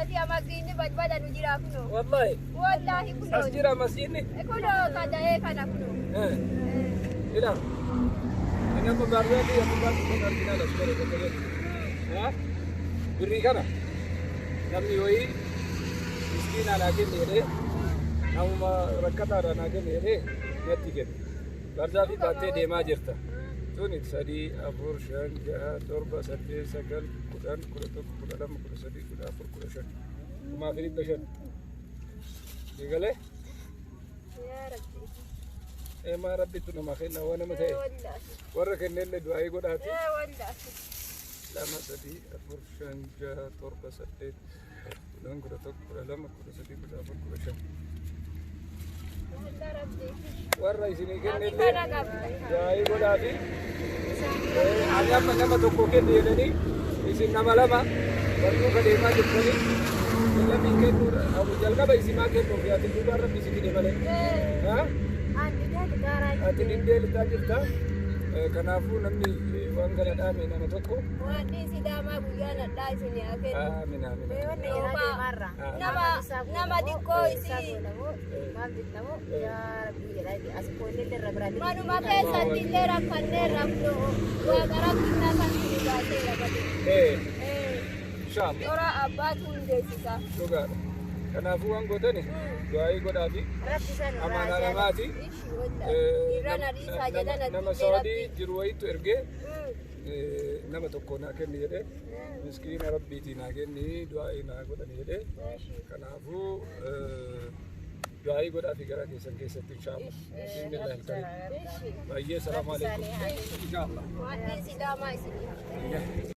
Akkasii masjiidni balbala nu jira kunoo. Wallahi. Wallaahi kunoo. As jira masjiidni? Kunoo kada'ee kana kunoo. Ila. Inni amma baarzaafii amma baarzaafii kan arginaa las godhe bakka jedhu. Birrii kana namni wayii miskiinaa naa kenne jedhee namuma rakkataadha naa kenne jedhee natti kenne. Baarzaafii baattee deemaa jirta. Tuni 3, 4, 5, 6, 7, 8, 9, 10, 11, 12, 13, 14, 15. 1500. Eegalee? Yaa Rabbi. Eemaa Rabbitu nama kenna waan nama ta'e. Wallaahi. Warra kennellee du'aayii godhaati. Wallaahi. 2, 3, 4, 5, 6, 7, 8, 10, 11, 12, 13, 14, 15. Wallah Rabbi. Warra isinii Ati kennellee kana qabda. du'aayii godhaati. Ani amma nama tokko kenne jedhanii isin nama lama barnooka deemaa jirtanii lamiin kennuudha. Jalqaba isimaa kennuuf ati duubaan Rabbi si fide malee. Ati diddee lixaa jirta. Kanaafuu namni waan kana dhaame nama tokko. Wanni Sidaamaa guyyaa nadhaa isin haa kennu. Aamin aamin. Nama xiqqoo isii manuma keessatti illee rakkanneerra kunoo waaqa rakkinna kan nu baaseera malee. Inshaallah. Toora abbaatu hundeessisa. Dhugaadha. Kanaafuu waan gootani du'aayii godhaafi amaanaa namaati. Ishi wallaahi. Irra na dhiisaa jedhan Nama ati illee Sawadii Rabbi. jiru wayiitu ergee nama tokko naa kenni jedhee miskiina Rabbiitii naa kenni du'aayii naa godhani jedhee kanaafuu du'aayii godhaafi gara keessan keessatti inshaallah. Bismillahil karim. Ishi. Baay'ee salaamu alaikum. Inshaallah. Wanni Sidaamaa isinii haa kennu.